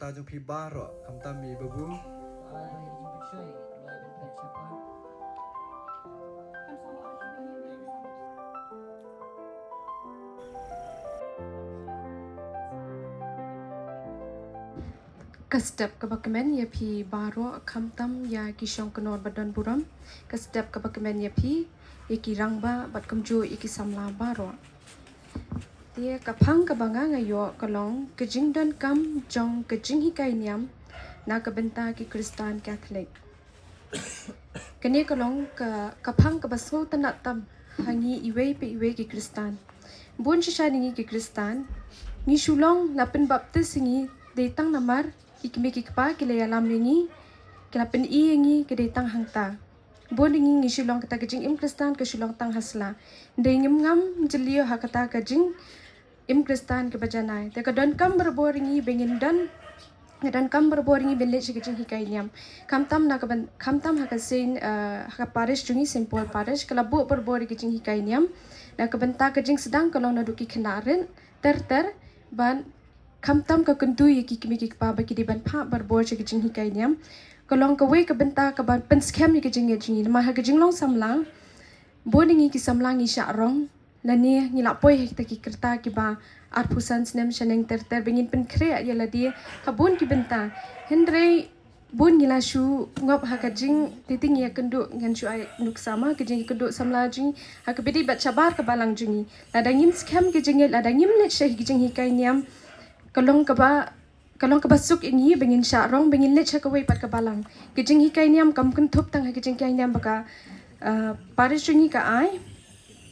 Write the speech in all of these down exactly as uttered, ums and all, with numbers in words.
Ta jong phi baroh, khamtam i babu. Ka step kaba kmen ïa phi baroh, khamtam ïa ki shongknor ba don burom. Ka step kaba kmen ïa phi, ïa ki rangbah bad kumjuh ïa ki samla baroh. Te ka phang kaba nga nga ïoh ka long ka jingdonkam jong ka jinghikai niam na ka bynta ki Khristan Katholik. Kane ka long ka, ka phang kaba sngewtynnad tam ha ngi iwei pa iwei ki Khristan. Bun shisha na ngi ki Khristan, ngi shu long la pynbaptis ïa ngi dei tang namar ki kmie ki kpa ki la ïalam ïa ngi, ki la pyni ïa ngi ka dei tang hangta. Bun na ngi ngi shu long kata ka jingim Khristan ka shu long tang ha sla. Dei ngim ngam jylliew ha kata ka jing im Khristan kaba janai. Te ka donkam barabor ïa ngi ba ngin don, ka donkam barabor ïa ngi ban leit sha ka jinghikai niam. Khamtam na ka byn-, khamtam ha ka Saint, eh, ha ka parish jong ngi, Saint Paul Parish, ka la buh barabor ïa ka jinghikai niam na ka bynta ka jingsdang ka long naduh ki khynnah rit ter ter, ban khamtam ka kyntu ïa ki kmie ki kpa ba ki dei ban phah barabor sha ka jinghikai niam. Ka long kawei ka bynta kaba pynskhem ïa ka jingngeit jong ngi. Namar ha ka jinglong samla, bun na ngi ki samla ngi shah rong, lane ngi la poi ha kita ki rta kiba arphew san snem shaneng ter ter ba ngin pynkhreh ïa lade ha bun ki bynta. Hynrei bun ngi la shu ngop ha ka jing, titi ngi ïakynduh, ngan shu ai nuksa ma, ka jingïakynduh samla jong ngi ha kaba ïadei bad shabar ka balang jong ngi. Lada ngim skhem ka jingngeit, lada ngim leit sha ka jinghikai niam, ka long kaba ka long kaba suk ïa ngi ba ngin shah rong, ba ngin leit sha kawei pat ka balang. Ka jinghikai niam kam kynthup tang ha ka jinghikai niam ba ka, ah, parish jong ngi ka ai.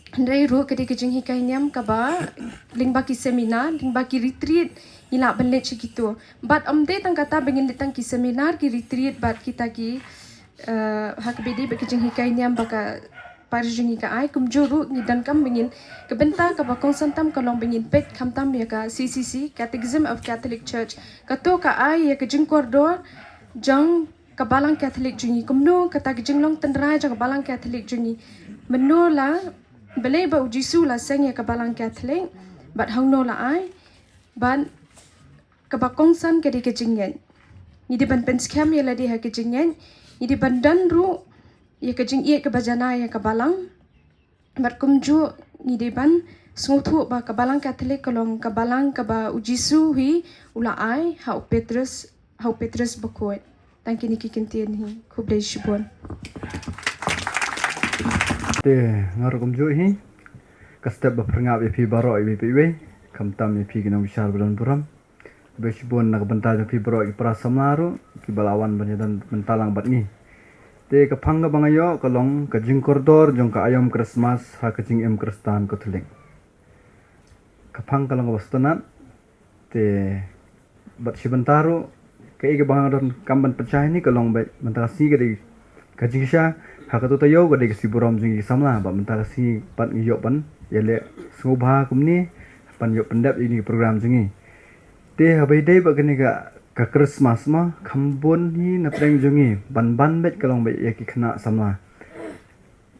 Hynrei ruh ka dei ka jinghikai niam kaba lyngba ki seminar, lyngba ki retreat, ngi lah ban leit sha kito. Bad ym dei tang kata ba ngin leit tang ki seminar, ki retreat bad kita ki, eh, ha kaba ïadei bad ka jinghikai niam ba ka parish jong ngi ka ai, kumjuh ruh ngi donkam ba ngin, ka bynta kaba kongsan tam ka long ba ngin peit khamtam ïa ka C C C, Catechism of Catholic Church. Kato ka ai ïa ka jingkordor jong ka balang Katholik jong ngi, kumno kata ka jinglong tynrai jong ka balang Katholik jong ngi. Mynno la, balei ba u Jisu la seng ïa ka balang Katholik, bad hangno la ai, bad kaba kongsan ka dei ka jingngeit. Ngi dei ban pynskhem ïa lade ha ka jingngeit. Ngi dei ban don ruh ïa ka jingïeit kaba janai ïa ka balang. Bad kumjuh ngi dei ban sngewthuh ba ka balang Katholik ka long ka balang kaba u Jisu hi u la ai ha u Petrus, ha u Petrus bakhuid. Tang kine ki kyntien hi. Khublei shibun. Te nga ruh kumjuh hi. Ka step ba pyrngap ïa phi baroh iwei pa iwei. Khamtam ïa phi ki nongbishar ba don burom. Khublei shibun na ka bynta jong phi baroh ki para samla ruh kiba la wan ban ïadon bynta lang bad ngi. Te ka phang kaba nga ïoh ka long ka jingkordor jong ka aïom Christmas ha ka jingim Khristan Katholik. Ka phang ka long kaba sngewtynnad. Te bad shi bynta ruh kaei kaba nga donkam ban pynshai hangne ka long ba mynta ka sngi ka dei ka jingshisha ha kato taïew, ka dei ka sngi burom jong ngi ki samla, bad mynta ka sngi pat ngi ïoh ban ïaleh sngewbha kumne ban ïoh pyndep ïa kine ki program jong ngi. Te haba ïadei bad kane ka, ka Christmas ma, kham bun hi na pdeng jong ngi, ban ban beit ka long beit ïa ki khynnah samla.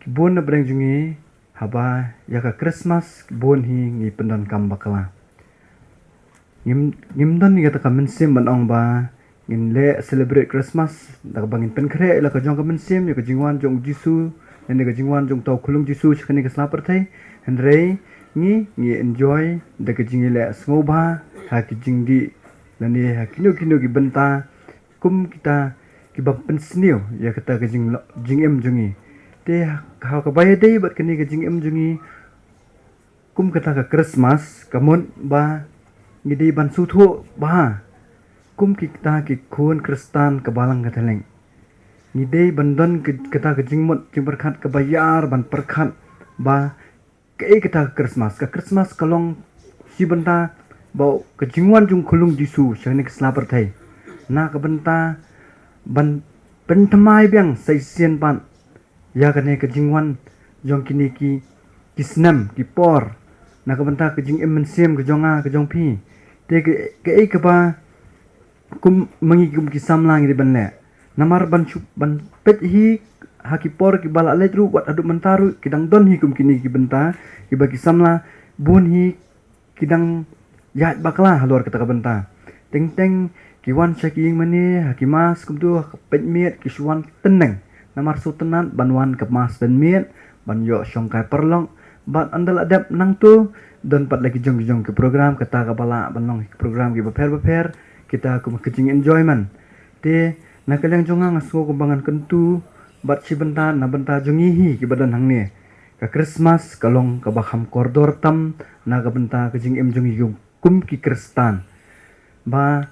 Ki bun na pdeng jong ngi, haba ïa ka Christmas, ki bun hi ngi pyndonkam bakla. Ngim, ngim don ïa kata ka mynsiem ban ong ba ngin leh celebrate Christmas da kaba ngin pynkhreh ïa la ka jong ka mynsiem ïa ka jingwan jong u Jisu, lane ka jingwan jong uta u khunlung Jisu sha kane ka sla pyrthei. Hynrei ngi, ngi enjoy da ka jingïaleh sngewbha ha ki jingdih lane ha kino kino ki bynta kum kita kiba pynsniew ïa kata ka jing, jingim jong ngi. Te ha kaba ïadei bad kane ka jingim jong ngi, kum kata ka Christmas, ka mut ba ngi dei ban sngewthuh bha kum kita ki khun Khristan ka balang Katholik. Ngi dei ban don ki, kata ka jingmut jingpyrkhat kaba ïar ban pyrkhat ba kaei kata ka Christmas. Ka Christmas ka long shi bynta ba ka jingwan jong u khunlung Jisu sha kane ka sla pyrthei. Na ka bynta ban pynthymmai biang sa shisien pat ïa kane ka jingwan jong kine ki, ki snem, ki por, na ka bynta ka jingim mynsiem ka jong nga, ka jong phi. Te ka, kaei kaba kum ma ngi kum ki samla ngi dei ban leh. Namar ban shu, ban peit hi ha ki por kiba la leit ruh, wat haduh mynta ruh ki dang don hi kum kine ki bynta kiba ki samla bun hi ki dang ïaid bakla halor kata ka bynta. Teng teng Ki wan sha ki ïing mane ha ki mass kumtu ha ka peit miet ki shu wan teng namar sngewtynnat ban wan ka mass peit miet ban ïoh shongkai paralok. Bad ynda la dep nangtu don pat la ki jong ki jong ki program kata kaba lah ban long ki program kiba pher bapher, kita kum ka jing enjoyment. Te na ka liang jong nga nga sngew kumba ngan kyntu bad shi bynta na bynta jong ngi hi kiba don hangne. Ka Christmas ka long kaba kham kordor tam na ka bynta ka jingim jong ngi kum ki Khristan. Ba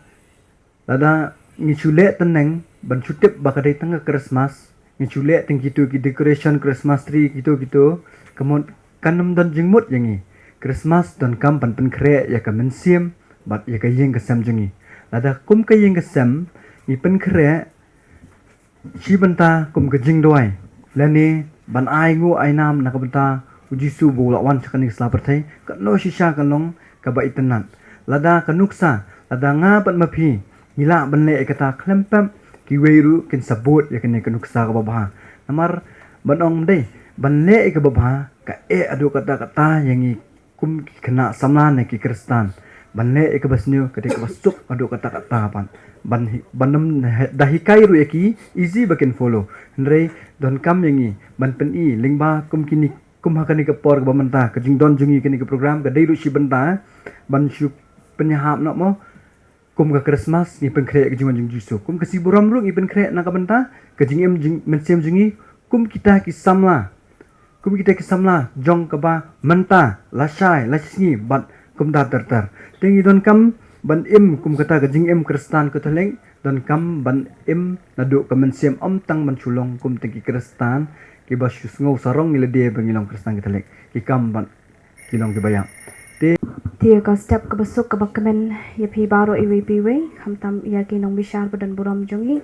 lada ngi shu leh teng ban shu tip ba ka dei tang ka Christmas, ngi shu leh teng kito ki decoration Christmas tree kito kito, ka mut kan ym don jingmut ïa ngi. Christmas donkam ban pynkhreh ïa ka mynsiem bad ïa ka ïing ka sem jong ngi. Lada kum ka ïing ka sem ngi pynkhreh shi bynta kum ka jingduwai lane ban ai nguh ai nam na ka bynta u Jisu ba u la wan sha kane ka sla pyrthei, kano shisha ka long kaba itynnat. Lada ka nuksa, lada nga bad ma phi ngi lah ban leh ïa kata khlem pep, kiwei ruh kin sa bud ïa kane ka nuksa kaba bha. Namar ban ong dei ban leh ïa kaba bha ka eh haduh katta katta ïa ngi kum ki khynnah samla ne ki Khristan. Ban leh ïa kaba sniew ka dei kaba suk haduh katta katta pat. Ban hi- ban ym da hikai ruh ïa ki, easy ba kin follow. Hynrei donkam ïa ngi ban pyni lyngba kum kine, kum ha kane ka por kaba mynta ka jingdon jong ngi kane ka program ka dei ruh shi bynta ban shu pynïahap noh mo. Kum ka Christmas ngi pynkhreh ka jingwan jong Jisu. Kum ka sngi burom ruh ngi pynkhreh na ka bynta ka jingim jing mynsiem jong ngi kum kita ki samla. Kum kita ki samla jong kaba mynta, lashai, lashisngi bad kumta ter ter. Te ngi donkam ban im kum kata ka jingim Khristan Katholik, donkam ban im naduh ka mynsiem, ym tang ban shu long kum tang ki Khristan kiba shu sngew sarong ïa lade ba ngi long Khristan Katholik. Ki kam ban ki long kiba ïap. Te te ka step kaba suk kaba kmen ïa phi baroh iwei pa iwei, khamtam ïa ki nongbishar ba don burom jong ngi,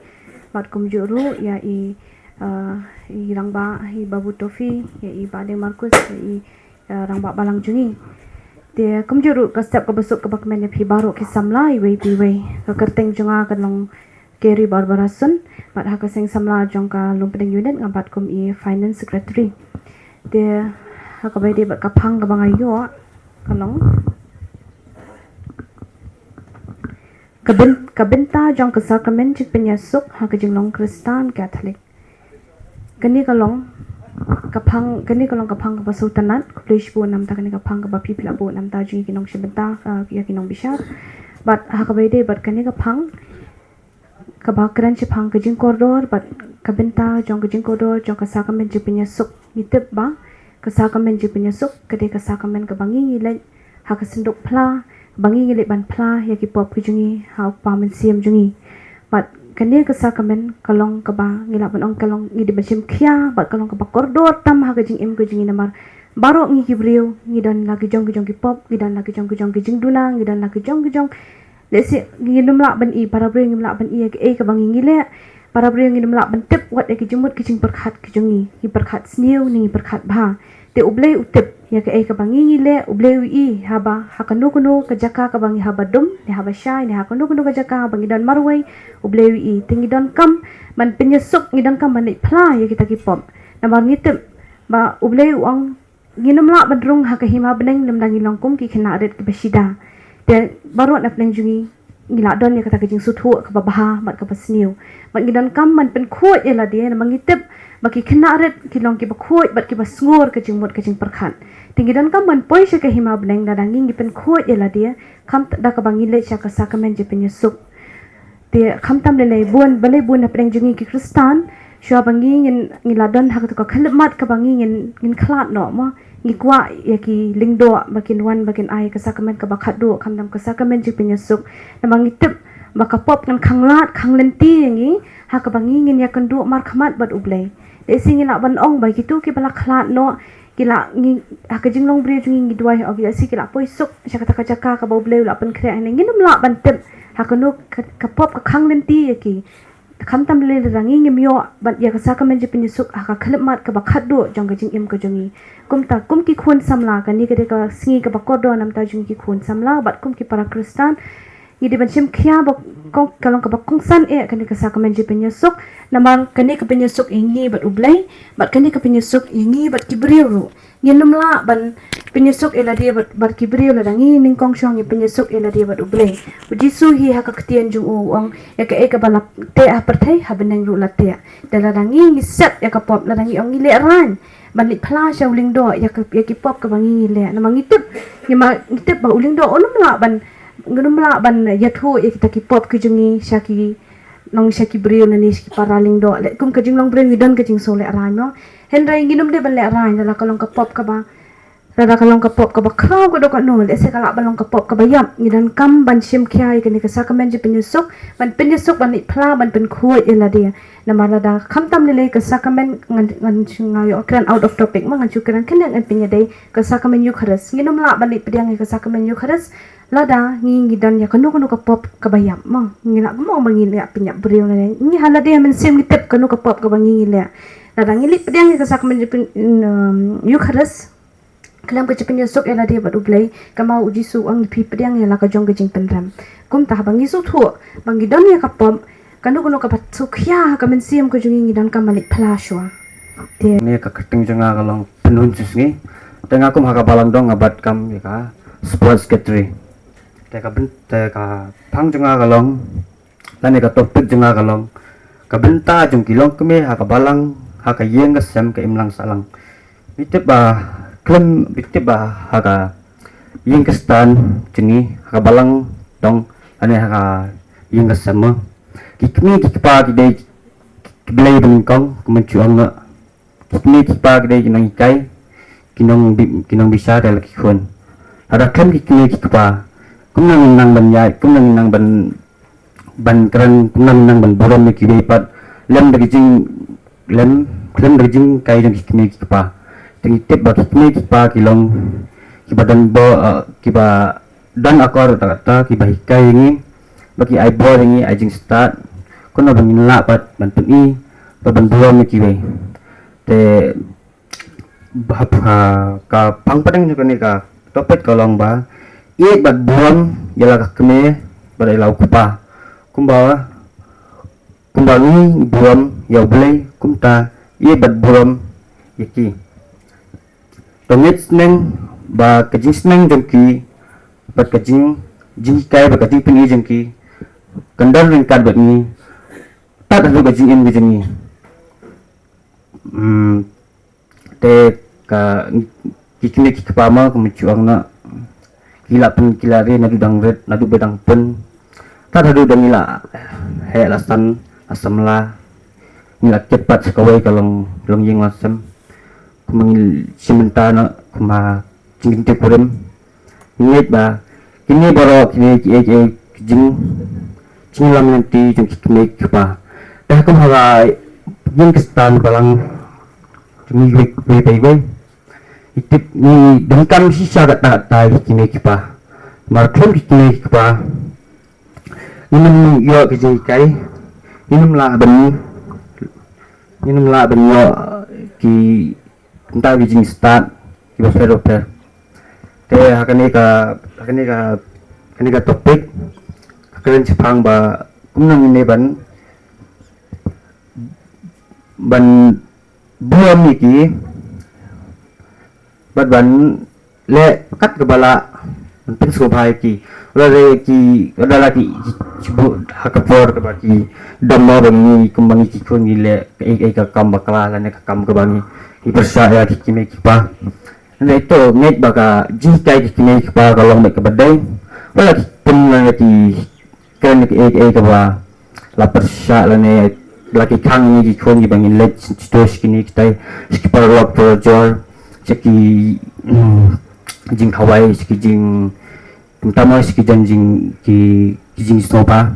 bad kumjuh ruh ïa i, uh, i rangbah, i Babu Tofi, ïa i Bah Deng Marcus, ïa i, uh, rangbah balang jong ngi. Te kumjuh ruh ka step kaba suk kaba kmen ïa phi baroh ki samla iwei pa iwei. Ka kyrteng jong nga ka long Kerry Barbara Sun, bad ha ka seng samla jong ka Lumpdeng Unit nga bat kum i Finance Secretary. Te ha kaba ïadei bad ka phang kaba nga ïoh ka long ka byn- ka bynta jong ka sakramen jingpynïasuk ha ka jinglong Khristan Katholik. Kane ka long ka phang, kane ka long ka phang kaba sngewtynnat, khublei shibun namar kane ka phang kaba phi phi la buh namar jong ki nongshim bynta, uh, ïa ki nongbishar. Bad ha kaba ïadei bad kane ka phang kaba kren shaphang ka jingkordor bad ka bynta jong ka jingkordor jong ka sakramen jingpynïasuk. Ngi tip ba ka sakramen jingpynïasuk ka dei ka sakramen kaba ngi ngi leit ha ka synduk phla, ba ngi ngi leit ban phla ïa ki pop ki jong ngi ha u Kpa Mynsiem jong ngi. Bad kane ka sakramen ka long kaba ngi lah ban ong ka long ngi dei ban shim khia bad ka long kaba kordor tam ha ka jingim ka jong ngi namar baroh ngi ki briew ngi don la ki jong ki jong ki pop, ngi don la ki jong ki jong ki jingduna, ngi don la ki jong ki jong Lehse ngin ym lah ban i, para briew ngim lah ban i ïa kaei kaba ngi ngi leh. Para briew ngin ym lah ban tip wat ïa ki jingmut ki jingpyrkhat ki jong ngi, ngi pyrkhat sniew ne ngi pyrkhat bha. Te U Blei u tip ïa kaei kaba ngi ngi leh, U Blei u i haba ha kano kano ka jaka kaba ngi haba dum ne haba shai ne ha kano kano ka jaka ba ngi don marwei, U Blei u i. Te ngi donkam ban pynïasuk, ngi donkam ban leit phla ïa kita ki pop. Namar ngi tip ba U Blei u ong ngin ym lah ban rung ha ka hima bneng lymda ngi long kum ki khynnah rit kiba shida. Te baroh na pdeng jong ngi ngi lah don ïa kata ka jingsngewthuh kaba bha bad kaba sniew. Bad ngi donkam ban pynkhuid ïa lade namar ngi tip ba ki khynnah rit ki long kiba khuid bad kiba sngur ka jingmut ka jingpyrkhat. Te ngi donkam ban poi sha ka hima bneng lada ngi ngi pynkhuid ïa lade kham da kaba ngi leit sha ka sakramen jingpynïasuk. Te khamtam lei lei bun, balei bun na pdeng jong ngi ki Khristan, shuwa ba ngi ngin, ngi la don ha kata ka khyllipmat kaba ngi ngin, ngin khlad noh mo. Ngi kwah ïa ki lyngdoh ba kin wan ba kin ai ka sakramen kaba khatduh, khamtam ka sakramen jingpynïasuk. Namar ngi tip ba ka pop kan khang lad khang lynti ïa ngi ha kaba ngi ngin ïakynduh markhmat bad U Blei. Te shi ngi lah ban ong ba kito kiba la khlad noh ki la ngi ha ka jinglong briew jong ngi ngi duwai ha ki la shi ki la poi suk sha kata ka jaka kaba U Blei u la pynkhreh. Ngin ym lah ban tip ha kano ka, ka pop ka khang lynti ïa ki. Khamtam lei lada ngi ngim ïoh ban ïa ka sakramen jingpynïasuk ha ka khyllipmat kaba khatduh jong ka jingim ka jong ngi. Kumta kum ki khun samla kane ka dei ka sngi kaba kordor namar jong ngi ki khun samla bad kum ki para Khristan ngi dei ban shim khia ba kong, ka long kaba kongsan eh kane ka sakramen jingpynïasuk. Namar kane ka pynïasuk ïa ngi bad U Blei, bad kane ka pynïasuk ïa ngi bad ki briew ruh. Ngin ym lah ban pynïasuk ïa lade bad, bad ki briew. Lada ngi nyngkong shuh ngi pynïasuk ïa lade bad U Blei. U Jisu hi ha ka ktien jong u u ong, ïa kaei kaba la teh ha pyrthei, ha bneng ruh la teh. Te lada ngi, ngi set ïa ka pop, lada ngi ong ngi lehraiñ ban leit phla sha u lyngdoh ïa ka, ïa ki pop kaba ngi, ngi leh. Namar ngi tip, ngi ma, ngi tip ba u lyngdoh un ym lah ban, un ym lah ban ïathuh ïa kita ki pop ki jong ngi sha ki, nong sha ki briew nangne sha ki para lyngdoh. Leh kum ka jinglong briew ngi don ka jingsngewlehraiñ mo. Hynrei ngin ym dei ban lehraiñ lada ka long ka pop kaba, lada ka long ka pop kaba khraw ka dei kano, lehse ka lah ban long ka pop kaba ïap. Ngi donkam ban shim khia ïa kane ka sakramen jingpynïasuk, ban pynïasuk, ban leit phla, ban pynkhuid ïa lade. Namar lada khamtam lei lei ka sakramen, ngan, ngan shu, nga ïoh kren out of topic mo, ngan shu kren kane, ngan pynïadei ka sakramen Eukharist. Ngin ym lah ban leit pdiang ïa ka sakramen Eukharist lada ngi, ngi don ïa kano kano ka pop kaba ïap mo. Ngi lah kumno ba ngin ïa pynïap briew ne? Ngi ha lade ha mynsiem ngi tip kano ka pop kaba ngi, ngi leh. Lada ngi leit pdiang ïa ka sakramen jingpyn, um, Eukharist, khlem ka jingpynïasuk ïa lade bad U Blei, kumba u Jisu u ong, ngi pdiang ïa la ka jong ka jingpynrem. Kumta haba ngi sngewthuh ba ngi don ïa ka pop, kano kano kaba shu khia ha ka mynsiem ka jong ngi, ngi donkam ban leit phla shuwa. Te ne ka kyrteng jong nga ka long Pynhun Shisngi. Te nga kum ha ka Balang Dong nga bat kam ïa ka sports secretary. Te ka byn, te ka phang jong nga ka long, lane ka topic jong nga ka long, ka bynta jong ki longkmie ha ka balang, ha ka ïing ka sem, ka imlang sahlang. Ngi tip ba khlem, ngi tip ba ha ka ïing ka sem jong ngi, ha ka Balang Dong, lane ha ka ïing ka sem mo, ki kmie ki kpa ki dei ki blei ba nyngkong, kumba shu ong noh. Ki kmie ki kpa ki dei ki nonghikai, ki nong bi-, ki nongbishar ïa la ki khun. Lada khlem ki kmie ki kpa, kumno ngin nang ban ïaid, kumno ngin nang ban, ban kren, kumno ngin nang ban burom ïa kiwei pat, lem da ka jing, lem, lem da ka jinghikai jong ki kmie ki kpa. Te ngi tip ba ki kmie ki kpa ki long kiba don bor, eh, kiba don akor katta katta, kiba hikai ïa ngi, ba ki ai bor ïa ngi, ai jingstad, kumno ba ngin lah pat ban pyni, ba ban burom ïa kiwei. Te ba, ba ka phang pdeng jong kane ka topic ka long ba ïeit bad burom ïa la ka kmie bad ïa la u kpa. Kumba, kumba ngi burom ïa U Blei, kumta ïeit bad burom ïa ki. To ngeit sneng ba ka jingsneng jong ki bad ka jing, jinghikai bad ka jingpyni jong ki kan don ryngkat bad ngi tad haduh ka jingim ka jong ngi. Hmm, te ka, ki kmie ki kpa mo, kumba shu ong noh, ki la pyn, ki la ri naduh dang rit, naduh ba dang pun, tad haduh ba ngi la heh la san, la samla, ngi la kit pat sha kawei ka long, longïing longsem. Kumba ngi shim bynta noh, kumba jingkyntu kurim, ngi ngeit ba kine baroh kine kiei kiei ki jing, jingïalam lynti jong ki kmie ki kpa. Te kum ha ka ïing Khristan balang jong ngi, wei, wei pa wei, ngi tip, ngi donkam shisha katta katta ïa ki kmie ki kpa. Namar khlem ki kmie ki kpa, ngin ym ïoh ki jinghikai, ngin ym lah ban, ngin ym lah ban ïoh ki, kumta ki jingstad kiba pher ba pher. Te ha kane ka, ha kane ka, kane ka topic, ka kren shaphang ba kumno ngin ïa ban, ban burom ïa ki, bad ban leh kat kaba lah ban pynsngewbha ïa ki. Lada ki, lada ki, ki, ki, ha ka por kaba ki dom mo ba ngi, kumba ngi ki khun ngi leh kaei kaei ka kam bakla lane ka kam kaba ngi, ngi pyrshah ïa ki kmie ki kpa. Hynrei to ngeit ba ka jinghikai ki kmie ki kpa ka long beit kaba dei. Wat la ki pyn lane ki kren kaei kaei kaba la pyrshah lane la ki khang ïa ngi ki khun kiba ngin leit shito sha kine kitai, sha ki paralok parajor, sha ki, mm, jingkhawai, sha ki jing, kumta mo, sha ki jing, jing, ki, ki jingsngewbha.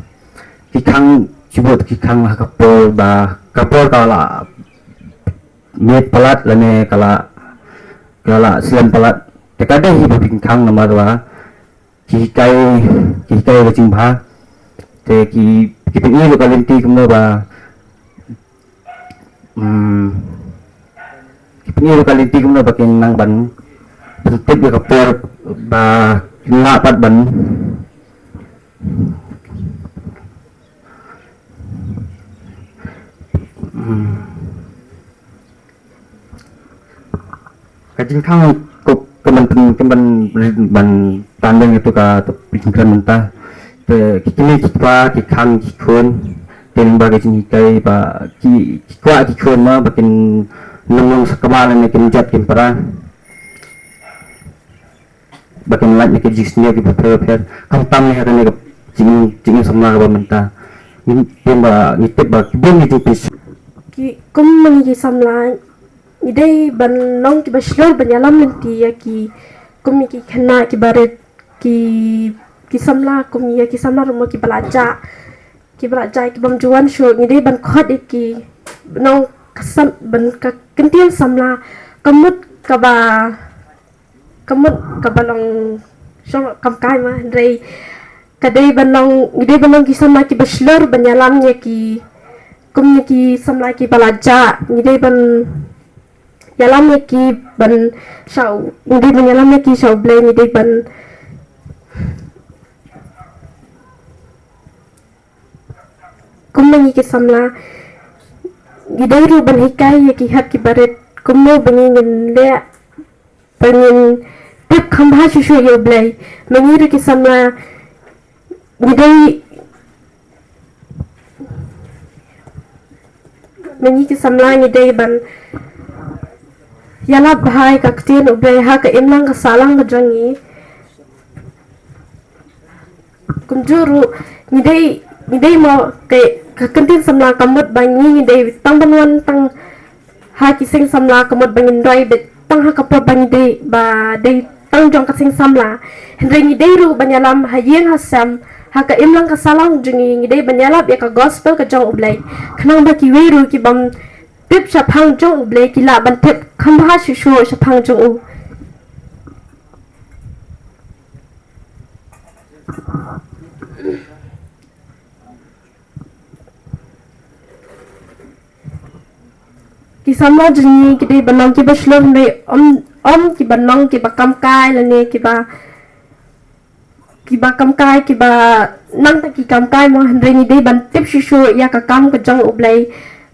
Ki khang, shibun ki khang ha ka por ba, ka por ka la miet palat lane ka la, ka la slem palat. Te ka dei hi ba phin khang namar ba ki hikai, ki hikai ka jingbha. Te ki, ki pyni ruh ka lynti kumno ba, hmm, ki pyni ruh ka lynti kumno ba kin nang ban pyntip ïa ka por ba kin lah pat ban, hmm. Ka Jingkhang ko ko ban pyn ko ban ban tan deng itu ka to pyn kren mynta. Te ki kine ki kpa ki khang ki khun. Te lyngba ka jinghikai ba ki ki kwah ki khun ma ba kin nong nong sa kma ne kin jot kin para. Ba kin lait ne ki jingsngew ki pher pher. Khamtam ne ha kane ka jing jing samla ka ba mynta. Ngi tip ba ngi tip ba ki bun ngi jingpynshitom. Ki kum ma ngi ki samla ngi dei ban long kiba shlur ban ïalam lynti ïa ki kum ïa ki khynnah kiba rit ki ki samla kum ïa ki samla ruh mo kiba la jah kiba la jah ki bym ju wan shuh ngi dei ban khot ïa ki nong ka sam ban ka kyntien samla ka mut kaba ka mut kaba long shong kam kai ma hynrei ka dei ban long ngi dei ban long ki samla kiba shlur ban ïalam ïa ki kum ïa ki samla kiba la jah ngi dei ban ïalam ïa ki ban sha u ngi dei ban ïalam ïa ki sha u Blei ngi dei ban kum ma ngi ki samla ngi dei ruh ban hikai ïa ki hep kiba rit kumno ba ngi ngin leh ba ngin tip kham bha shuh shuh ïa u Blei. Ma ngi ruh ki samla ngi dei ma ngi ki samla ngi dei ban ïalap bha ïa ka ktien u Blei ha ka imlang ka sahlang ka jong ngi. Kumjuh ruh ngi dei ngi dei mo ka ka kyntien samla ka mut ba ngi ngi dei tang ban wan tang ha ki seng samla ka mut ba ngin roi beit tang ha ka por ba ngi dei ba dei tang jong ka seng samla. Hynrei ngi dei ruh ban ïalam ha ïing ha sem ha ka imlang ka sahlang jong ngi ngi dei ban ïalap ïa ka gospel ka jong u Blei. Khnang ba kiwei ruh ki bym tip shaphang jong u Blei ki lah ban tip kham bha shuh shuh shaphang jong u. Ki samla jong ngi ki dei ban long kiba shlur hynrei ym ym kiba long kiba kam kai lane kiba kiba kam kai kiba nang ta ki kam kai mo hynrei ngi dei ban tip shuh shuh ïa ka kam ka jong u Blei.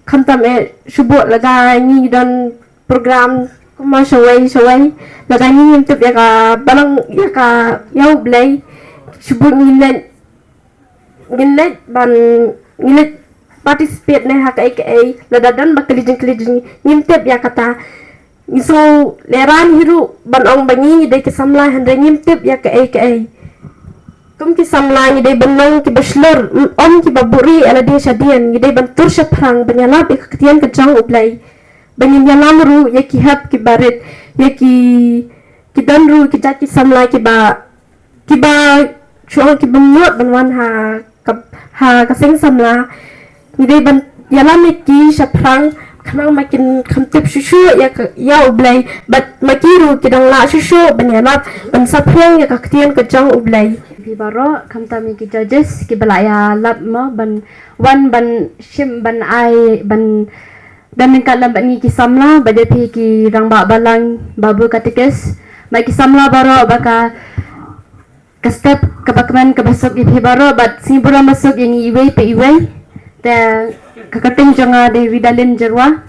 Khamtam eh shu bud lada ngi don program kumba shawei shawei lada ngi ngim tip ïa ka balang ïa ka ïa u Blei shu bud ngi leh ngin leh ban ngin leh participate ne ha kaei kaei lada don ba kylli jingkylli jong ngi ngim tip ïa kata. Ngi sngewlehrain hi ruh ban ong ba ngi ngi dei ki samla hynrei ngim tip ïa kaei kaei. Kum ki samla ngi dei ban long kiba shlur ym kiba buhrieh ïa lade shadien ngi dei ban tur shaphrang ban ïalap ïa ka ktien ka jong u Blei. Ba ngin ïalam ruh ïa ki hep kiba rit ïa ki ki don ruh ki jait ki samla kiba kiba shuh kiba mut ban wan ha ka ha ka seng samla. Ngi dei ban ïalam ïa ki shaphrang khnang ba kin kham tip shuh shuh ïa ka ïa u Blei bad ma ki ruh ki dang lah shuh shuh ban ïalap ban saphriang ïa ka ktien ka jong u Blei. Phi baroh khamtam ïa ki judges kiba la ïalap mo ban wan ban shim ban ai ban Don ryngkat lem bad ngi ki samla, bad ïa phi ki rangbah balang, babu katekis, bad ki samla baroh, bad ka, ka step kaba kmen kaba suk ïa phi baroh, bad sngi burom ba suk ïa ngi iwei pa iwei. Te ka kyrteng jong nga dei Ridalin Jyrwa.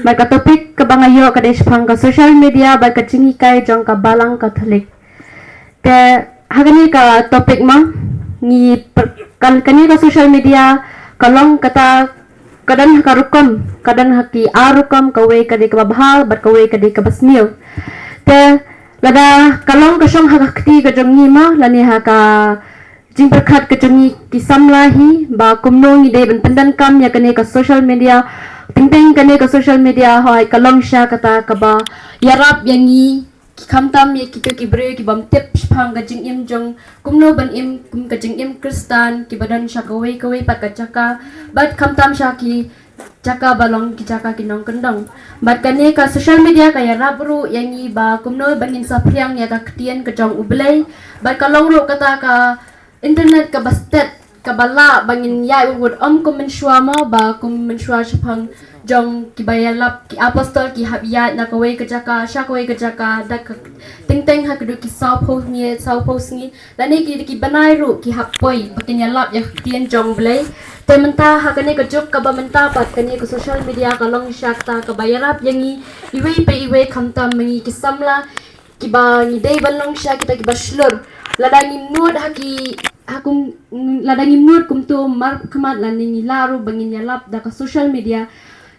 Bad ka topic kaba nga ïoh ka dei shaphang ka social media bad ka jinghikai jong ka Balang Katholik. Te ha kane ka topic ma ngi per- kan kane ka social media ka long kata ka don ha ka rukom, ka don ha ki ar rukom, kawei ka dei kaba bha bad kawei ka dei kaba sniew. Te lada ka long ka shong ha ka kti ka jong ngi ma lane ha ka jingpyrkhat ka jong ngi ki samla hi ba kumno ngi dei ban pyndonkam ïa kane ka social media. Teng teng kane ka social media hoi ka long sha kata kaba ïarap ïa ngi ki khamtam ïa kito ki briew ki bym tip shaphang ka jingim jong kumno ban im kum ka jingim Khristan kiba don sha kawei kawei pat ka jaka bad khamtam sha ki jaka ba long ki jaka ki nongkyndong. Bad kane ka social media ka ïarap ruh ïa ngi ba kumno ba ngin saphriang ïa ka ktien ka jong U Blei bad ka long ruh kata ka internet kaba stet kaba lah ba ngin ïai wut ym kum mynshuwa mo ba kum mynshuwa shaphang jong kiba ïalap, ki apostol ki hap ïaid na kawei ka jaka sha kawei ka jaka da ka teng teng ha ka dei ki saw phew miet, saw phew sngi, lane ki, ki bnai ruh ki hap poi ba kin ïalap ïa ka ktien jong U Blei. Te mynta ha kane ka juk kaba mynta pat, kane ka social media ka long shisha kata kaba ïarap ïa ngi iwei pa iwei, khamtam ma ngi ki samla kiba ngi dei ban long shisha kita kiba shlur. Lada ngim nud ha ki, ha kum, lada ngim nud kumto markhmat lane ngi lah ruh ba ngin ïalap da ka social media,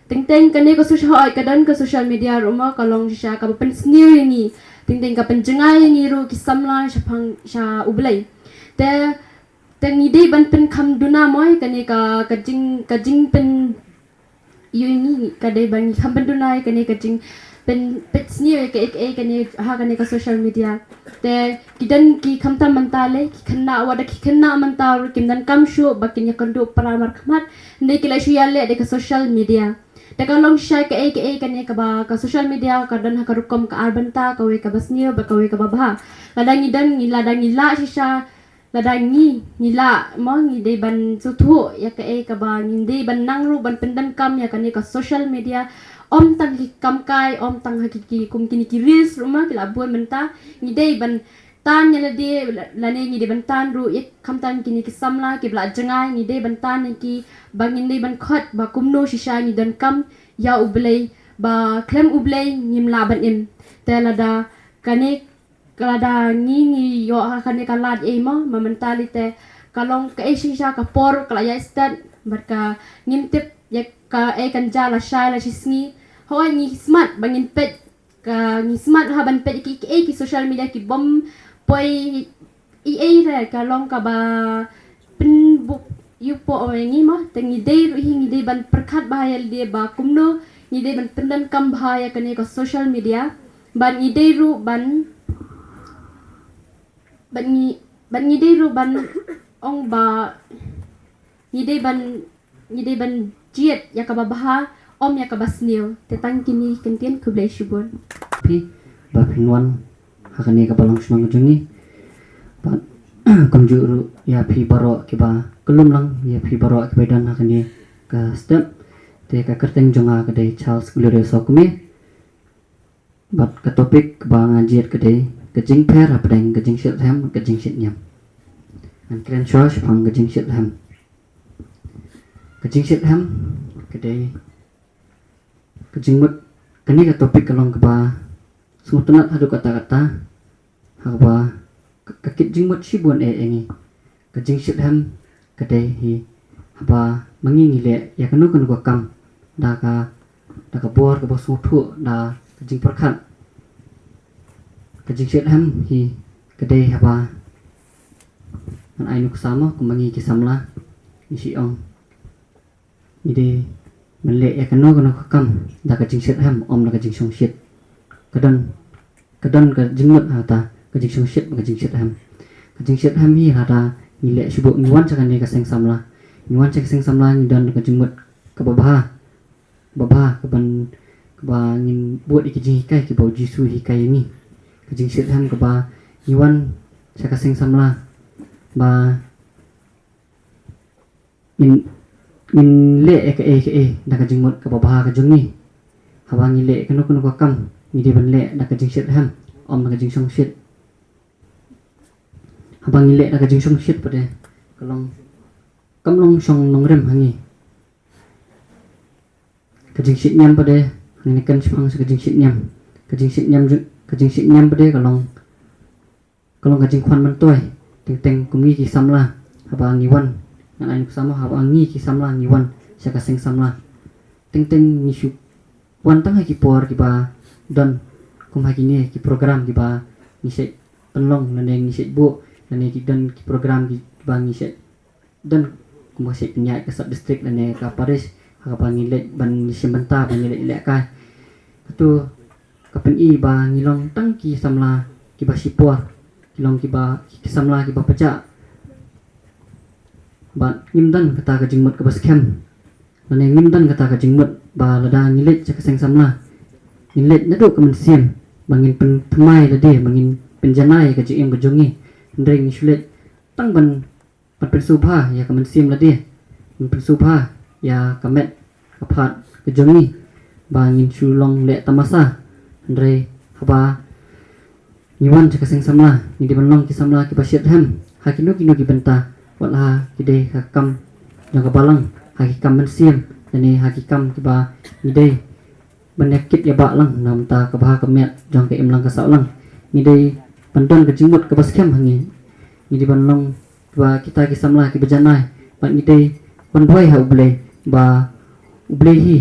teng teng kane ka social, hooid, ka don ka social media ruh ma ka long shisha kaba pynsniew ïa ngi, teng teng ka pynjngai ïa ngi ruh ki samla shaphang sha U Blei. Te, te ngi dei ban pynkham duna mo ïa kane ka, ka jing, ka jingpyn ïa ngi, ka dei ban ngi kham pynduna ïa kane ka jingpyn, pynsniew ïa kaei kaei kane ha kane ka social media. Te ki don ki khamtam mynta lei, ki khynnah, wat da ki khynnah mynta ruh kim donkam shuh ba kin ïakynduh para markhmat, hynrei ki la shu ïaleh da ka social media. Te ka long shisha kaei kaei kane kaba ka social media ka don ha ka rukom ka ar bynta, kawei kaba sniew bad kawei kaba bha. Lada ngi don, ngi, lada ngi lah shisha, lada ngi, ngi lah mo, ngi dei ban sngewthuh ïa kaei kaba ngi dei ban nang ruh ban pyndonkam ïa kane ka social media. Ym tang ki kam kai, ym tang ha ki, ki kum kine ki reels ruh ma ki la bun mynta, ngi dei ban tan ïa lade, lane ngi dei ban tan ruh ïa, khamtam kine ki samla kiba la jngai, ngi dei ban tan ïa ki ba ngin dei ban khot ba kumno shisha ngi donkam ïa U Blei, ba khlem U Blei ngim lah ban im. Te lada kane, lada ngi, ngi ïoh ha kane ka lad ei mo, ma mynta lei te ka long kaei shisha, ka por ka la ïaid stet bad ka ngim tip ïa kaei kan jia lashai lashisngi. Hooid, ngi smat ba ngin peit, ka ngi smat ha ban peit ki, ki, ki social media ki bym poi ei ei re, ka long kaba pynbuk ïa u po ïa ngi mo. Te ngi dei ruh hi, ngi dei ban pyrkhat bha ïa lade ba kumno ngi dei ban pyndonkam bha ïa kane ka social media. Ban ngi dei ruh ban, ban ngi, ban ngi dei ruh ban ong ba ngi dei ban, ngi dei ban jied ïa kaba bha, ym ïa kaba sniew. Te tang kine ki kyntien, khublei shibun. Phi, ba phin wan ha kane ka balang shnong jong ngi. Bad kumjuh ruh ïa phi baroh kiba kyllum lang, ïa phi baroh kiba don ha kane ka step. Te ka kyrteng jong nga ka dei Charles Gloria Sokme. Bad ka topic kaba nga jied ka dei ka jingpher hapdeng ka jingshitrhem, ka jingshitniam. Ngan kren shuwa shaphang ka jingshitrhem. Ka jingshitrhem ka dei ka jingmut, kane ka topic ka long kaba sngewtynnat haduh katta katta, ha kaba ka, ka kit jingmut shibun eh ïa ngi. Ka jingshitrhem ka dei hi haba ma ngi ngi leh ïa kano kano ka kam da ka, da ka bor kaba sngewthuh, da ka jingpyrkhat. Ka jingshitrhem hi ka dei haba ngan ai nuksa mo, kum ma ngi ki samla ngi shu ong ngi dei ban leh ïa kano kano ka kam da ka jingshitrhem, ym da ka jingshongshit. Ka don, ka don ka jingmut hata ka jingshongshit, ka jingshitrhem. Ka jingshitrhem hi hata ngi leh shu bud, ngi wan sha kane ka seng samla, ngi wan sha ka seng samla ngi don ka jingmut kaba bha, kaba bha, kaban, kaba ngin bud ïa ki jinghikai kiba U Jisu u hikai ïa ngi. Ka jingshitrhem kaba ngi wan sha ka seng samla ba ngin, ngin leh ïa kaei kaei da ka jingmut kaba bha ka jong ngi. Haba ngi leh kano kano ka kam ngi dei ban leh da ka jingshitrhem, ym da ka jingshongshit. Haba ngi leh da ka jingshongshit pat de ka long, kam long shong nongrim ha ngi. Ka jingshitniam pat de, ngin kren shaphang sha ka jingshitniam. Ka jingshitniam ju-, ka jingshitniam pat de ka long, ka long ka jingkhwan myntoi. Teng teng kum ngi ki samla, haba ngi wan, ngan ai nuksa mo, haba ngi ki samla ngi wan sha ka seng samla, teng teng ngi shu wan tang ha ki por kiba don, kum ha kine ki program kiba ngi shait pynlong lane ngi shait buh, lane ki don ki program kiba ngi shait don, kum ka shait pynïaid ka sub district lane ka parish, ha kaba ngi leit ban ïashim bynta, ba ngi leit lehkai. Kato ka pyni ba ngi long tang ki samla kiba shipor, ki long kiba, ki samla kiba pajah. Bad ngim don kata ka jingmut kaba skhem, lane ngim don kata ka jingmut ba lada ngi leit sha ka seng samla, ngin leit naduh ka mynsiem ba ngin pynthymmai lade, ba ngin pynjanai ïa ka jingim ka jong ngi. Hynrei ngi shu leit tang ban, ban pynsngewbha ïa ka mynsiem lade, ban pynsngewbha ïa ka met ka phad ka jong ngi ba ngin shu long leh tamasa. Hynrei haba ngi wan sha ka seng samla, ngi dei ban long ki samla kiba shitrhem ha kino kino ki bynta, wat la ha ki dei ha ka kam jong ka balang, ha ki kam mynsiem, lane ha ki kam kiba ngi dei ban ïa kit ïa bah lang na bynta ka bha ka miat jong ka imlang ka sawlong. Ngi dei ban don ka jingmut kaba skhem ha ngi. Ngi dei ban long ba kita ki samla kiba janai, bad ngi dei ban duwai ha U Blei ba U Blei hi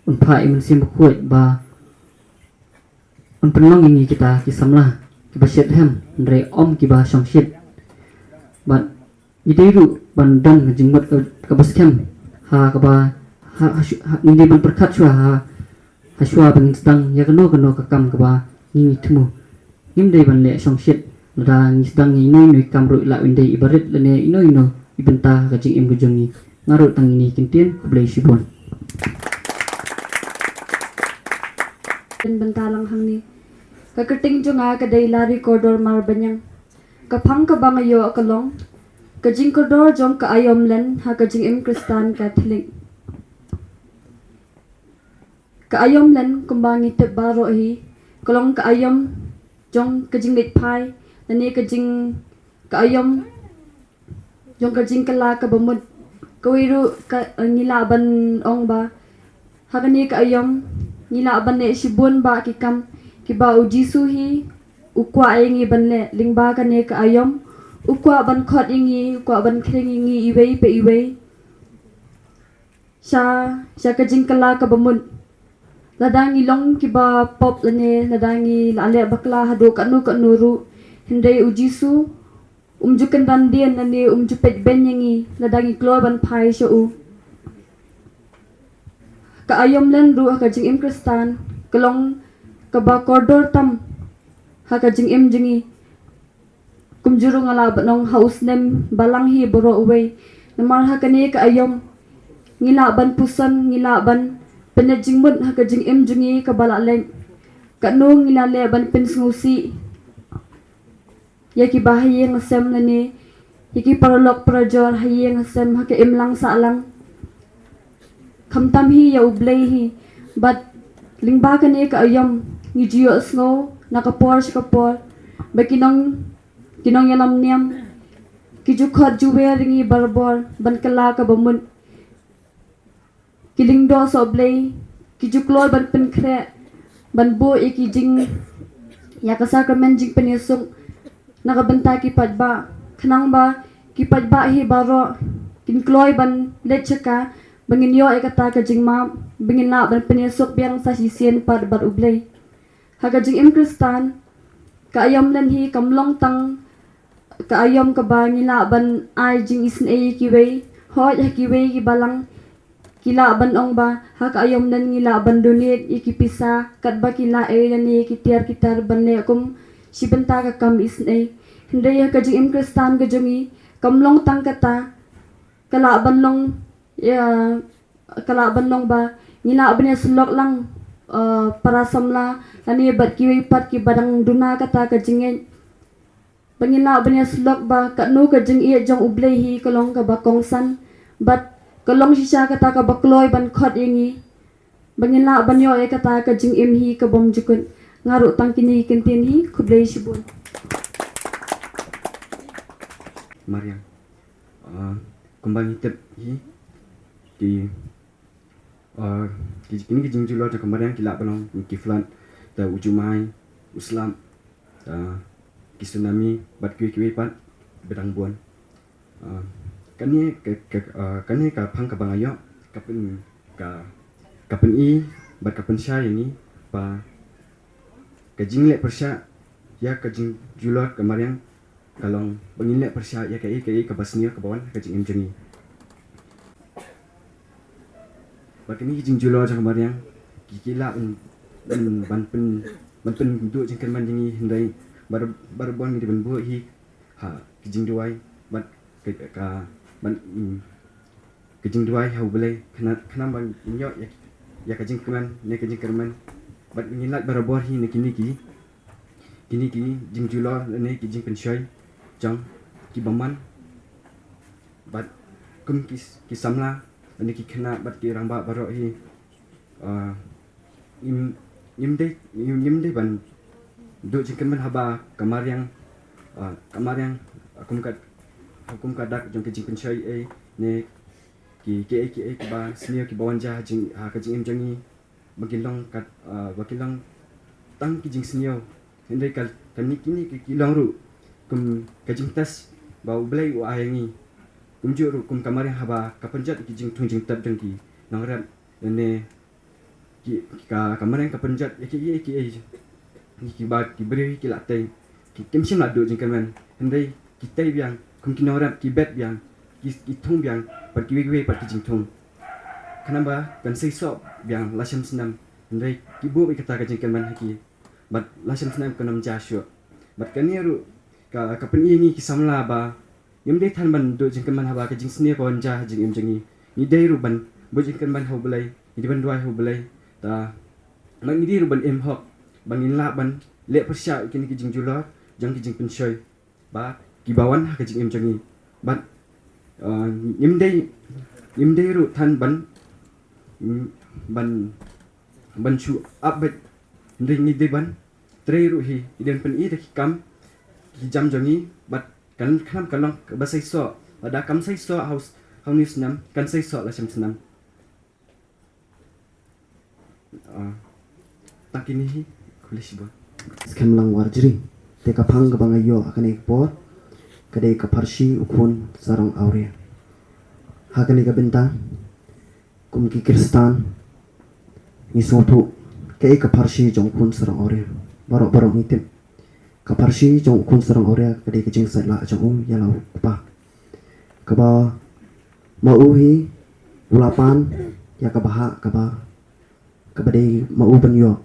un phah ïa u Mynsiem Bakhuid ba un pynlong ïa ngi kita ki samla kiba shitrhem, hynrei ym kiba shongshit. Bad ngi dei ruh ban don ka jingmut ka, kaba skhem ha kaba ha, ha, shu- ha, ngi dei ban pyrkhat shuwa ha, ha shuwa ba ngin sdang ïa kano kano ka kam kaba ngi ngi thmu. Ngim dei ban leh shongshit lada ngi sdang ïa ino ino i kam ruh, la un dei i barit lane ino ino i bynta ha ka jingim ka jong ngi. Nga ruh tang ine i kyntien, khublei shibun. Pynbynta lang hangne. Ka kyrteng jong nga ka dei Lari Kordor Marbaniang. Ka phang kaba nga ïoh ka long ka jingkordor jong ka aïom Len ha ka jingim Khristan Katholik. Ka aïom Len kumba ngi tip baroh hi ka long ka aïom jong ka jingleit phai, lane ka jing ka aïom jong ka jingkylla kaba mut. Kawei ruh ka, eh, ngi lah ban ong ba ha kane ka aïom ngi lah ban leh shibun bah ki kam kiba U Jisu hi u kwah ïa ngi ban leh. Lyngba kane ka aïom u kwah ban khot ïa ngi, u kwah ban khring ïa ngi iwei pa iwei sha, sha ka jingkylla kaba mut. Lada ngi long kiba pop lane lada ngi la leh bakla haduh katno katno ruh, hynrei U Jisu um ju kynran dien lane um ju peit beiñ ïa ngi lada ngi kloi ban phai sha u. Ka aïom Len ruh ha ka jingim Khristan ka long kaba kordor tam ha ka jingim jong ngi. Kumjuh ruh nga lah ban ong ha u snem balang hi baroh uwei. Namar ha kane ka aïom ngi lah ban puson, ngi lah ban pynleit jingmut ha ka jingim jong ngi kaba la leit. Katno ngi la leh ban pynsngewsih ïa kiba ha ïing ha sem lane ïa ki paralok parajor ha ïing ha sem ha ka imlang sahlang. Khamtam hi ïa U Blei hi. Bad lyngba kane ka aïom ngi ju ïohsngew na ka por sha ka por ba ki nong, ki nongïalam niam ki ju khot ju wer ïa ngi barabor ban kylla kaba mut. Ki lyngdoh sohblei ki ju kloi ban pynkhreh ban buh ïa ki jing, ïa ka sakramen jingpynïasuk na ka bynta ki paidbah, khnang ba ki paidbah hi baroh kin kloi ban leit sha ka, ba ngin ïoh ïa kata ka jingmap, ba ngin lah ban pynïasuk biang sa shisien pat bad U Blei. Ha ka jingim Khristan, ka aïom Len hi kam long tang ka aïom kaba ngi lah ban ai jingisynei ïa kiwei. Hooid, ha kiwei ki balang ki lah ban ong ba ha ka aïom Len ngi lah ban donate ïa ki pisa katba ki lah ei lane ïa ki tiar ki tar ban leh kum shi bynta ka kam isynei. Hynrei ha ka jingim Khristan ka jong ngi kam long tang kata. Ka lah ban long, ïa, ka lah ban long ba ngi lah ban ïasyllok lang, eh, para samla lane bad kiwei pat kiba dang duna kata ka jingngeit. Ba ngin lah ban ïasyllok ba katno ka jingïeit jong U Blei hi ka long kaba kongsan bad ka long shisha kata kaba kloi ban khot ïa ngi. Ba ngin lah ban ïoh ïa kata ka jingim hi ka bym jukut. Nga ruh tang kine ki kyntien hi, khublei shibun. Mariang. Ah, kumba ngi tip hi, ki, ah, ki, kine ki jingjulor jong ka mariang ki lah ban long ki flood, te u jumai, u slap, te ki tsunami bad kiwei kiwei pat ba dang bun. Ah, kane ka, ka, ah, kane ka phang kaba nga ïoh ka pyn, ka, ka pyni bad ka pynshai ïa ngi ba ka jingleh pyrshah ïa ka jingjulor ka mariang ka long ba ngin leh pyrshah ïa kaei kaei kaba sniew kaba wan ha ka jingim jong ngi. Bad kine ki jingjulor jong ka mariang ki, ki lah ban, ban, ban pyn, ban pynduh jingkyrmen jong ngi, hynrei bar, barabor ngi dei ban buh hi ha ki jingduwai bad ka, ka, ban, mm, ka jingduwai ha U Blei, khnang, khnang ba ngin ïoh ïa, ïa ka jingkmen ne ka jingkyrmen. Bad ngin lait barabor hi na kine ki, kine ki jingjulor ne ki jingpynshoi jong ki bymman. Bad kum ki, ki samla ne ki khynnah bad ki rangbah baroh hi, Ah, ngim ngim dei ngim ngim dei ban duh jingkyrmen haba ka mariang, ah, ka mariang, ah, kum ka kum ka dak jong ki jingpynshoi ei ne ki ki ei ki ei kiba sniew kiba wan ja ha jing ha ka jingim jong ngi ba ki long ka, ah, ba ki long tang ki jingsniew. Hynrei ka kane kine ki ki long ruh kum ka jingtest ba U Blei u ai ngi. Kumjuh ruh kum ka mariang haba ka pynjot ki jingthung jingtep jong ki nongrep ne ki ka ka mariang ka pynjot ïa ki ïa ki ïa ki ba ki briew ki la tei ki kim shym la duh jingkyrmen. Hynrei ki tei biang kum ki nongrep ki bet biang ki ki thung biang pat ki wei wei pat ki jingthung. Khnang ba kan seisoh biang la shem snem hynrei ki buh ïa kata ka jingkyrmen ha ki bad la shem snem kan ym ja shuh. Bad kane ruh ka ka pyni ngi ki samla ba ngim dei than ban duh jingkyrmen haba ka jingsniew ka wan ja ha jingim jong ngi. Ngi dei ruh ban buh jingkyrmen ha U Blei, ngi dei ban duwai ha U Blei. Ta ma ngi dei ruh ban im hok ban ngin lah ban leh pyrshah ïa kine ki jingjulor jong ki jingpynshoi ba kiba wan ha ka jingim jong ngi. Bad, uh, ngim dei ngim dei ruh than ban ban ban shu ap bad hynrei ngi dei ban trei ruh hi, i den pyni da ki kam ki jam jong ngi bad kan khnam kan long ba seisoh, lada kam seisoh ha u snem kan seisoh la shem snem. Ah, tang kine hi, khublei shibun. Skhem lang Warjri. Te ka phang kaba nga ïoh ha kane ka por ka dei ka pharshi U Khun Sarong Awria. Ha kane ka bynta kum ki Khristan ngi sngewthuh kaei ka pharshi jong U Khun Sarong Awria. Baroh baroh ngi tip ka pharshi jong U Khun Sarong Awria ka dei ka jingsait lah jong u ïa la u kpa. Kaba ma u hi u la pan ïa ka bhah kaba kaba dei ma u ban ïoh.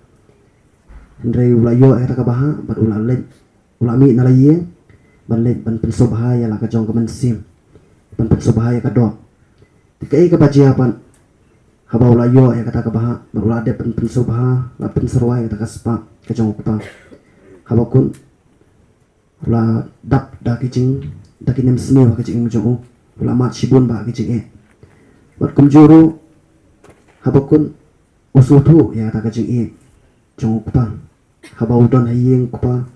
Hynrei u la ïoh ïa kata ka bhah bad u la leit u la mih na la ïing ban leit ban pynsngewbha ïa la ka jong ka mynsiem, ban pynsngewbha ïa ka doh. Te kaei kaba jia pat haba u la ïoh ïa kata ka bhah bad u la dep ban pynsngewbha, la pynsyrwa ïa kata ka spah ka jong u kpa. Haba kut u la dap da ki jing da ki nemsniew ha ka jingim jong u, u la mad shibun bah ki jingeh. Bad kumjuh ruh haba kut u sngewthuh ïa kata ka jingeh jong u kpa. Haba u don ha ïing u kpa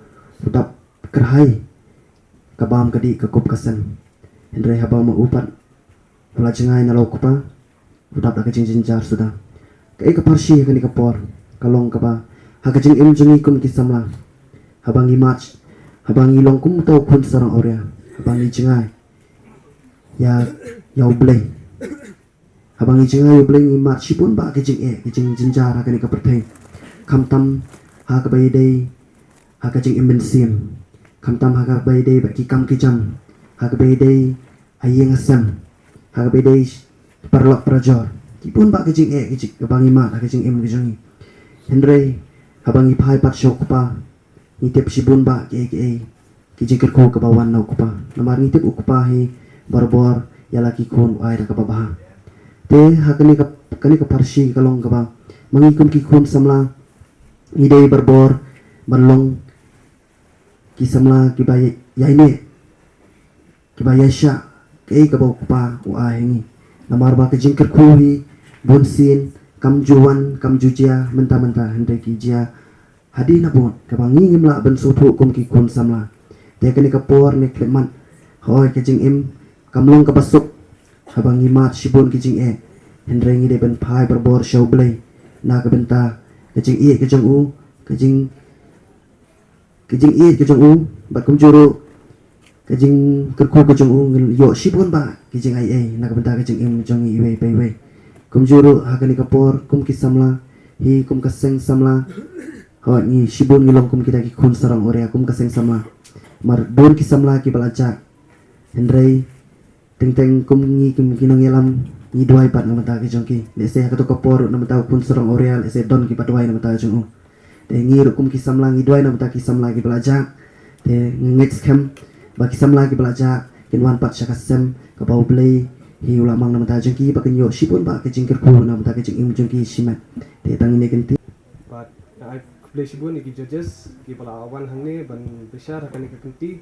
u dap kyrhai ka bam ka dih ka kup ka sem. Hynrei haba ma u pat u la jngai na la u kpa u dap da ka jingjynjar suda. Kaei ka pharshi ha kane ka por ka long kaba ha ka jingim jong ngi kum ki samla haba ngi mad, haba ngi long kum uta U Khun Sarong Awria, haba ngi jngai ïa ïa U Blei. Haba ngi jngai ïa U Blei ngi mad shibun bah ki jingeh ki jingjynjar ha kane ka pyrthei. Khamtam ha kaba ïadei ha ka jingim mynsiem, khamtam ha kaba ïadei bad ki kam ki jam, ha kaba ïadei ha ïing ha sem, ha kaba ïadei paralok parajor. Ki bun bah ki jingeh ki jing kaba ngi mad ha ka jingim ka jong ngi. Hynrei haba ngi phai pat sha u kpa ngi tip shibun bah kiei kiei ki jingkyrkhu kaba wan na u kpa. Namar ngi tip u kpa hi barabor ïa la ki khun u ai da kaba bha. Te ha kane ka kane ka pharshi ka long kaba ma ngi kum ki khun samla ngi dei barabor ban long ki samla kiba ïaineh kiba ïaishah kaei kaba u kpa u ai ha ngi. Namar ba ka jingkyrkhu hi bunsien kam ju wan kam ju jia mynta mynta hynrei ki jia hadien habud kaba ngi ngim lah ban sngewthuh kum ki khun samla. Te kane ka por ne khyllipmat hooid ka jingim kam long kaba suk haba ngi mad shibun ki jingeh. Hynrei ngi dei ban phai barabor sha U Blei na ka bynta ka jingïeit ka jong u, ka jing ka jingïeit ka jong u bad kumjuh ruh ka jingkyrkhu ka jong u. Ngin ïoh shibun bah ki jingaiei na ka bynta ka jingim jong ngi iwei pa iwei. Kumjuh ruh ha kane ka por kum ki samla hi kum ka seng samla hooid ngi shibun ngi long kum kita ki khun sarong awria kum ka seng samla. Mar bun ki samla kiba la jah hynrei teng teng kum ngi kum ki nongïalam ngi duwai pat na ka bynta ki jong ki. Lehse ha kato ka por na ka bynta u khun sarong awria lehse don kiba duwai na ka bynta jong u. Te ngi ruh kum ki samla ngi duwai na ka bynta ki samla kiba la jah. Te ngi ngeit skhem ba ki samla kiba la jah kin wan pat sha ka sem kaba U Blei hi u la mang na ka bynta jong ki ba kin ïoh shibun bah ka jingkyrkhu na ka bynta ka jingim jong ki shimet. Te tang ine kynti. Bad nga ai khublei shibun ïa ki judges kiba la wan hangne ban bishar ha kane ka kynti.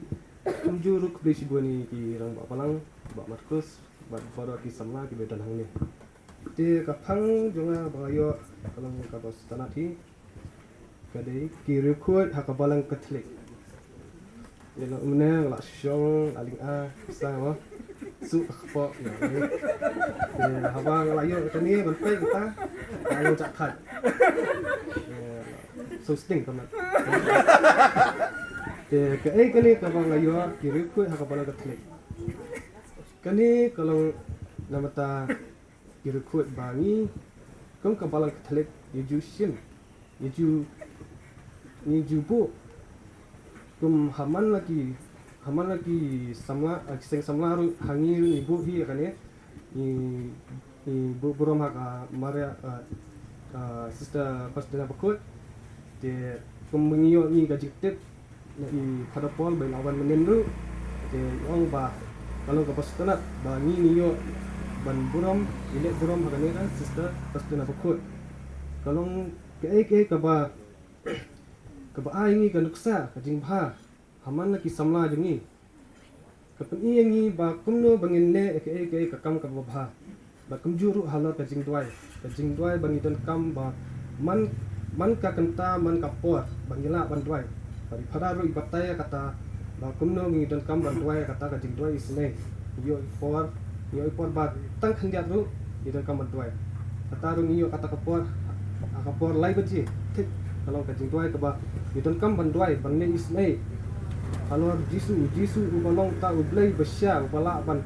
Kumjuh ruh khublei shibun ïa ki rangbah balang, Bah Marcus, bad baroh ki samla kiba don hangne. Te ka phang jong nga ba nga ïoh ka long kaba sngewtynnat hi, ka dei ki riewkhuid ha ka balang Katholik. Ïa la mynne la shong la ling a sa mo. Su ka kpoh ïa. Te haba nga la ïoh kane ban peit kita, nga la jak khat. So sting ka mat. Te kaei kane kaba nga ïoh ki riewkhuid ha ka balang Katholik. Kane ka long namar ta ki riewkhuid ba ngi kum ka balang Katholik ngi ju shim, ngi ju, ngi ju buh kum ha man la ki, ha man la ki samla, ah, ki seng samla ruh ha ngi ruh ngi buh hi kane. Ngi, ngi buh burom ha ka Maria, ah, ah, Sister Faustina Bakhuid. Te kum ngi ïoh ngi ka jingtip na i Father Paul ba i la wan mynnin ruh. Te ong ba ka long kaba sngewtynnat ba ngi ngi ïoh ban burom, i leh burom ha kane ka Sister Faustina Bakhuid. Ka long kaei kaei kaba, kaba ai ngi ka nuksa ka jingbha ha man la ki samla jong ngi. Ka pyni ïa ngi ba kumno ba ngin leh ïa kaei kaei ka kam kaba bha. Bad kumjuh ruh halor ka jingduwai, ka jingduwai ba ngi donkam ba man, man ka kynta man ka por ba ngi lah ban duwai. Bad i Phadar ruh i batai ïa kata ba kumno ngi donkam ban duwai ïa kata ka jingduwai isynei. Ngi ïoh i por, ngi ïoh i por ba tang khyndiat ruh ngi donkam ban duwai. Kata ruh ngi ïoh kata ka por, ha ka por lai baje thik ka long ka jingduwai kaba ngi donkam ban duwai ban leh isynei halor Jisu, Jisu uba long uta u Blei bashisha uba lah ban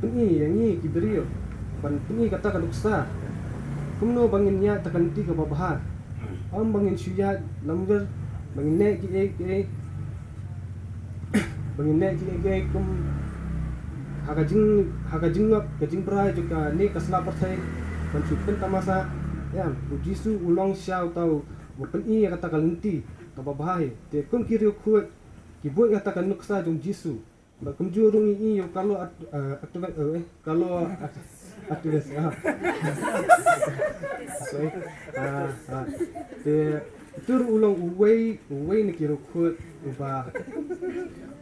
pyni ïa ngi ki briew, ban pyni kata ka nuksa kumno ba ngin ïaid da ka lynti kaba bha. Ym ba ngin shu ïaid lamwir, ba ngin leh kiei kiei, ba ngin leh kiei kiei kum ha ka jing, ha ka jingngop ka jingbrai jong kane ka sla pyrthei, ban shu pyntamasa. Em, u Jisu u long shisha uta uba pyni ïa kata ka lynti kaba bha hi. Te kum ki riewkhuid ki buh ïa kata ka nuksa jong Jisu. Bad kumjuh ruh ngi ïohi ïa u Carlo At-, eh, Activist, eh, Carlo At-, Activist, ah. Sorry. Ah, ah. Te utu ruh u long uwei, uwei na ki riewkhuid uba,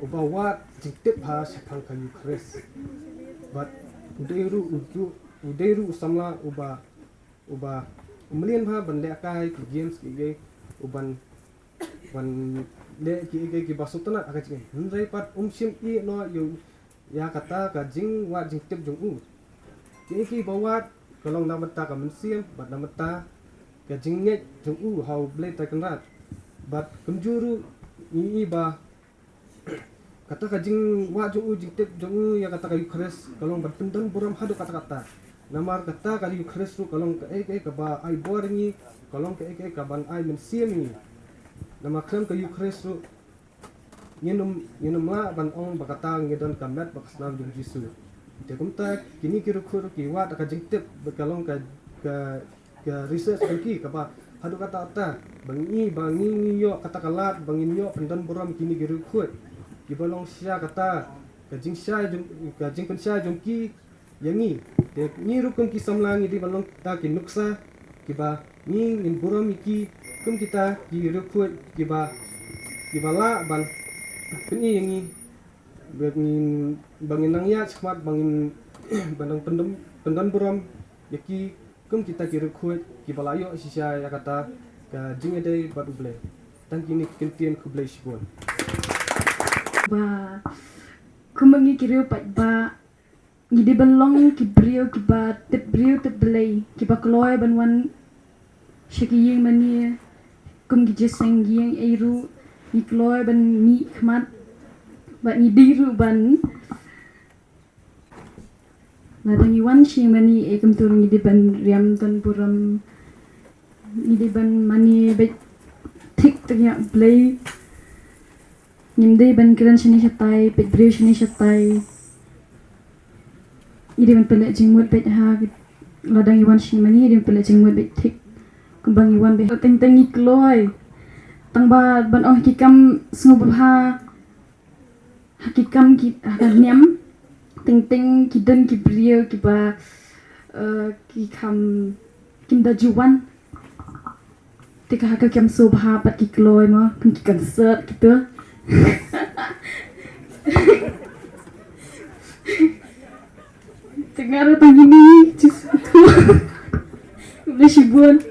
uba wad jingtip bha shaphang ka Eucharist. Bad u dei ruh u ju-, u dei ruh u samla uba, uba mlien bha ban lehkai ki games kiei kiei, u ban, ban leh kiei kiei kiba sngewtynnat ha ka jingim. Hynrei pat um shym ïeh noh ïa u, ïa kata ka jingwad jingtip jong u. Kiei kiei ba wad ka long namar ta ka mynsiem bad namar ta ka jingngeit jong u ha u Blei Trai Kynrad. Bad kumjuh ruh ngi ïohi ba kata ka jingwad jong u, jingtip jong u ïa kata ka Eucharist ka long ban pyndon burom haduh katta katta. Namar kata ka Eucharist ruh ka long kaei kaei kaba ai bor ïa ngi, ka long kaei kaei kaban ai mynsiem ïa ngi. Namar khlem ka Eucharist ruh ngin ym, ngin ym lah ban ong ba kata ngi don ka met bad ka snam jong u Jisu. Te kumta kine ki riewkhuid ruh ki wad da ka jingtip bad ka long ka, ka ka research jong ki kaba haduh katta katta ba ngi, ba ngi, ngi ïoh kata ka lad ba ngin ïoh pyndon burom kine ki riewkhuid kiba long shisha kata ka jingshai jong, ka jingpynshai jong ki ïa ngi. Te ngi ruh kum ki samla ngi dei ban long kita ki nuksa kiba ngi, ngin burom ïa ki kum kita ki riewkhuid kiba, kiba lah ban pyni ïa ngi ba ngin, ba ngin nang ïaid shakhmat, ba ngin, ba nang pyndon, pyndon burom ïa ki kum kita ki riewkhuid kiba la ïoh shisha ïa kata ka jingïadei bad U Blei. Tang kine ki kyntien, khublei shibun. Ba kum ngi ki riew paidbah ngi dei ban long ki briew kiba tip briew tip Blei, kiba kloi ban wan sha ki ïing mane kum ki jingïaseng, ki ïing ei ruh ngi kloi ban mih khmat bad ngi dei ruh ban Lada ngi wan sha ïing mane, eh, kumta ruh ngi dei ban riam don burom. Ngi dei ban mane beit thik tang ïa U Blei. Ngim dei ban kren shane shatai, peit briew shane shatai. Ngi dei ban pynleit jingmut beit ha, lada ngi wan sha ïing mane, ngi dei ban pynleit jingmut beit thik. Kumba ngi wan beit. Teng teng ngi kloi tang ba ban ong ki kam sngewbha. Ha ki kam ki, ha ka niam, teng teng ki don ki briew kiba, eh, ki kam, kim da ju wan. Te ka ha ka kam sngewbha pat ki kloi mo, kum ki concert kito. Te nga ruh tang kine, just tu. Ni shibun.